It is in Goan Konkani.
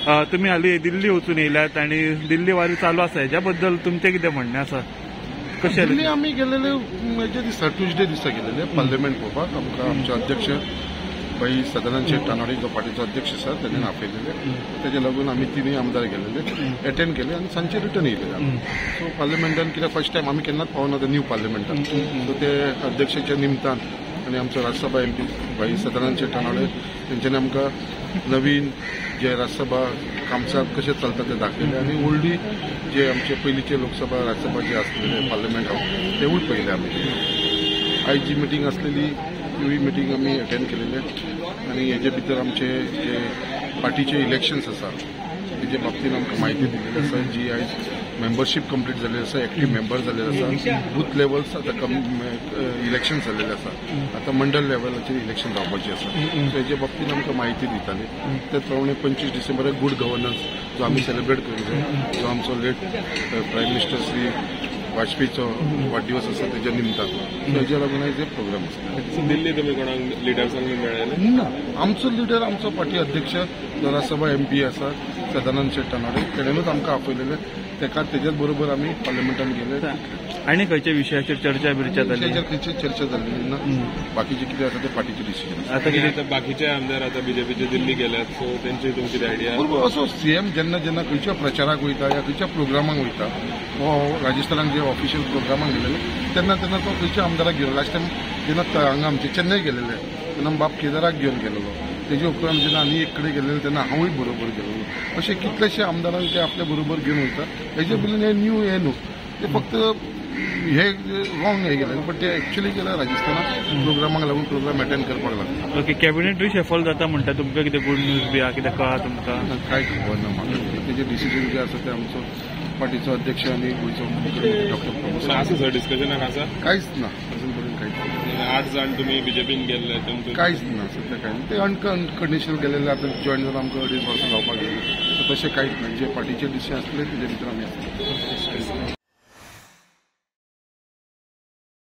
तुमी हालीं दिल्ली वचून येयल्यात आनी दिल्ली वारी चालू आसा, हेज्या बद्दल तुमचें कितें म्हणणें आसा? कशें दिल्ली आमी गेलेले हेजे दिसा, ट्युजडे दिसा गेलेले पार्लमेंट पळोवपाक. आमकां आमचे अध्यक्ष भाई सदानंद शेट तानावडे जो पार्टीचो अध्यक्ष आसा तेणें आपयलेले, तेजे लागून आमी तिनूय आमदार गेलेले, एटेंड केले आनी सांजचे रिटर्न येयले. सो पार्लमेंटान कित्याक फर्स्ट टायम आमी केन्नाच पावना न्यू पार्लमेंटान, सो ते अध्यक्षाच्या निमतान आनी आमचो राज्यसभा एमपी भाई सदानंद शेट तानावडे तेंच्यांनी आमकां नवीन जे राज्यसभा कामकाज कशें चलता तें दाखयलें आनी ओल्डूय जे आमचे पयलींचे लोकसभा राज्यसभा जे आसलेले पार्लमेंट हाऊस तेवूय पळयले आमी. आयज जी मिटींग आसलेली तिवूय मिटींग आमी अटेंड केलेले आनी हेजे भितर आमचे जे पार्टीचे इलेक्शन्स आसा तेजे बाबतीन आमकां म्हायती दिल्ली आसा. जी आयज मेंबरशीप कंप्लीट जाल्ली आसा, एक्टीव मेंबर जाल्ले आसा, बूथ लेवल्स आतां इलेक्शन जाल्लेले आसा, आतां मंडल लेवलाचेर इलेक्शन जावपाचें आसा. सो हेजे बाबतीन आमकां म्हायती दिताली. त्याच प्रमाणे 25 डिसेंबराक गुड गव्हर्नन्स जो आमी सेलिब्रेट करूंक जाय, जो आमचो लेट प्रायम मिनिस्टर श्री वाजपेयीचो वाडदिवस आसा तेज्या निमतान, सो हेज्या लागून आयज हे प्रोग्राम आसा. दिल्ली तुमी कोणाक लिडर्सांक मेळ्ळे ना? आमचो लिडर आमचो पार्टी अध्यक्ष राज्यसभा एमपी आसा सदानंद शेट तानावडे, तेणेनूच आमकां आपयलेले, तेका तेज्याच बरोबर आमी पार्लमेंटान गेले. आनी खंयच्या विशयाचेर चर्चा बिर्चा जाली? खंयची चर्चा जाल्ली ना, बाकीचे कितें आसा ते पार्टीचे डिसिजन. आतां कितें बाकीचे आमदार आतां बीजेपीचे दिल्ली गेल्यात, सो तेंची तुमची आयडिया? बरोबर, असो सीएम जेन्ना जेन्ना खंयच्या प्रचाराक वयता या खंयच्या प्रोग्रामाक वयता, राजस्थानाक जे ऑफिशियल प्रोग्रामाक गेलेले तेन्ना तेन्ना तो खंयच्या आमदाराक घेवन, लास्ट टायम जेन्ना हांगा आमचे चेन्नय गेलेले तेन्ना बाब केदाराक घेवन गेलेलो, तेजे उपरांत जेन्ना आनी एक कडेन गेलेले तेन्ना हांवूय बरोबर गेलेलो. अशे कितलेशे आमदारांक ते आपल्या बरोबर घेवन वयता. हेजे बदलून हे न्यू हे न्हू, ते फक्त हे रॉंग हे गेले, बट ते एक्चुअली गेले राजस्थानाक प्रोग्रामाक लागून, प्रोग्राम अटेंड करपाक लागून. ओके, कॅबिनेट रिशफल जाता म्हणटा, तुमकां कितें गुड न्यूज बी आहा कितें कळ्ळा तुमकां? कांय खबर ना म्हाका. तेजे डिसिजन जे आसा ते आमचो पार्टीचो अध्यक्ष आनी गोंयचो मुख्यमंत्री डॉक्टर प्रमोद. आसा सर डिस्कशनाक आसा? कांयच ना अजून पर्यंत, कांयच ना. 8 जाण तुमी बीजेपीन गेल्ले, तुमकां कांयच ना सद्या, कांय ना. ते अनकंडिशनल गेलेले, आतां जॉयन जावन आमकां 2.5 वर्सां जावपाक गेली, सो तशें कांयच ना. जे पार्टीचे डिसिजन आसले तेजे भितर आमी आसले.